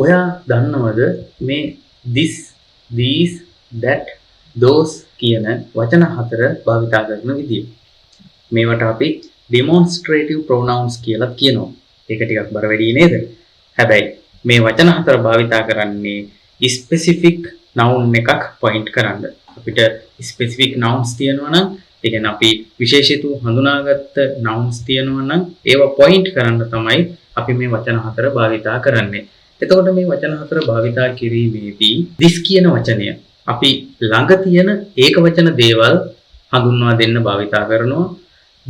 ඔයා දන්නවද මේ this, these, that, those කියන වචන හතර භාවිතා කරන විදිය? මේවට අපි demonstrative pronouns කියලා කියනවා. ඒක ටිකක් බර වැඩි නේද? හැබැයි මේ වචන හතර භාවිතා කරන්නේ specific noun එකක් point කරන්න. අපිට specific nouns තියෙනවා නම්, ඒ කියන්නේ අපි විශේෂිත හඳුනාගත්ත nouns තියෙනවා නම්, ඒවා point කරන්න තමයි අපි මේ වචන හතර භාවිතා කරන්නේ. එතකොට මේ වචන හතර භාවිතා කිරීමේදී this කියන වචනය අපි ළඟ තියෙන ඒකවචන දේවල් හඳුන්වා දෙන්න භාවිතා කරනවා.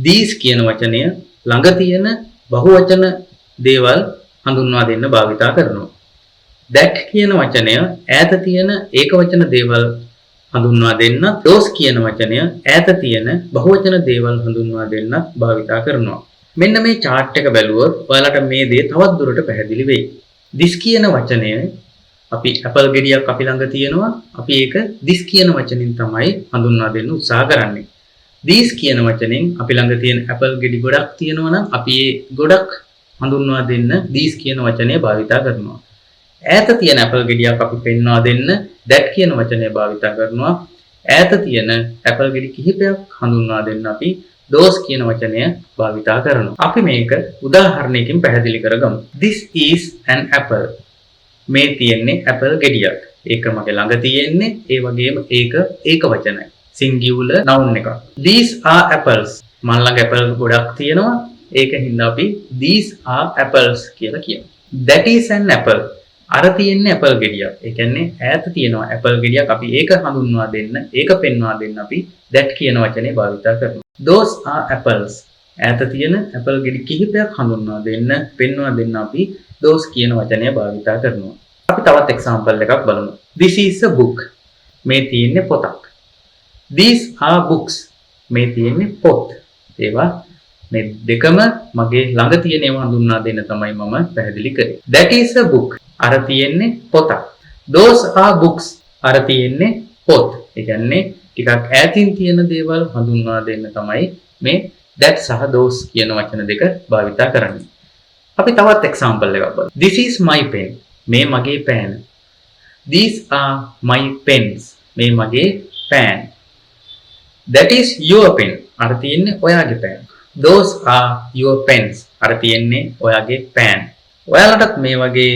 These කියන වචනය ළඟ තියෙන බහුවචන දේවල් හඳුන්වා දෙන්න භාවිතා කරනවා. That කියන වචනය ඈත තියෙන ඒකවචන දේවල් හඳුන්වා දෙන්න, those කියන වචනය ඈත තියෙන බහුවචන දේවල් හඳුන්වා දෙන්නත් භාවිතා කරනවා. මෙන්න මේ චාට් එක බැලුවොත් ඔයාලට මේ දේ තවත් දුරට පැහැදිලි වෙයි. This කියන වචනය අපි ඇපල් ගෙඩියක් අපි ළඟ තියෙනවා. අපි ඒක this කියන වචනෙන් තමයි හඳුන්වා දෙන්න උත්සාහ කරන්නේ. These කියන වචනෙන් අපි ළඟ තියෙන ඇපල් ගෙඩි ගොඩක් තියෙනවා නම්, අපි ඒ ගොඩක් හඳුන්වා දෙන්න these කියන වචනය භාවිතා කරනවා. ඈත තියෙන ඇපල් ගෙඩියක් අපි පෙන්වා දෙන්න that කියන වචනය භාවිතා කරනවා. ඈත තියෙන ඇපල් ගෙඩි කිහිපයක් හඳුන්වා දෙන්න අපි those කියන වචනය භාවිතා කරනවා. අපි මේක උදාහරණයකින් පැහැදිලි කරගමු. This is an apple. මේ තියෙන්නේ ඇපල් ගෙඩියක්. ඒක මගේ ළඟ තියෙන්නේ. ඒ වගේම ඒක ඒක වචනයි. Singular noun එකක්. These are apples. මං ළඟ ඇපල් ගොඩක් තියෙනවා. ඒක හින්දා අපි these are apples කියලා කියනවා. That is an apple. අර තියෙන්නේ ඇපල් ගෙඩියක්. ඒ කියන්නේ ඈත තියෙනවා ඇපල් ගෙඩියක්. අපි ඒක හඳුන්වා දෙන්න, ඒක පෙන්වා දෙන්න අපි that කියන වචනේ භාවිතා කරනවා. Those are apples. ඈත තියෙන ඇපල් ගෙඩි කිහිපයක් හඳුන්වා දෙන්න, පෙන්වා දෙන්න අපි those කියන වචනය භාවිතා කරනවා. අපි තවත් එක්සැම්පල් එකක් බලමු. This is a book. මේ තියෙන්නේ පොතක්. These are books. මේ තියෙන්නේ පොත්. ඒවා මේ දෙකම මගේ ළඟ තියෙන ඒවා හඳුන්වා දෙන්න තමයි මම පැහැදිලි කරේ. That is a book. අර තියෙන්නේ පොතක්. Those are books. අර තියෙන්නේ පොත්. ඒ කියන්නේ ටිකක් ඈතින් තියෙන දේවල් හඳුන්වා දෙන්න තමයි මේ that සහ those කියන වචන දෙක භාවිතා කරන්නේ. අපි තවත් එක්සැම්පල් එකක් බලමු. This is my pen. මේ මගේ පෑන. These are my pens. මේ මගේ පෑන්. That is your pen. අර තියෙන්නේ ඔයාගේ පෑන්. Those are your pens. අර තියෙන්නේ ඔයාගේ පෑන්. ඔයාලටත් මේ වගේ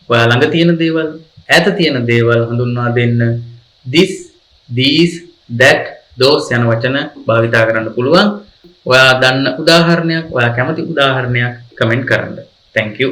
ඔයා ළඟ තියෙන දේවල්, ඈත තියෙන දේවල් හඳුන්වා දෙන්න this, these, that, those යන වචන භාවිතා කරන්න පුළුවන්. ඔයා දන්න උදාහරණයක්, ඔයා කැමති උදාහරණයක් කමෙන්ට් කරන්න. Thank you.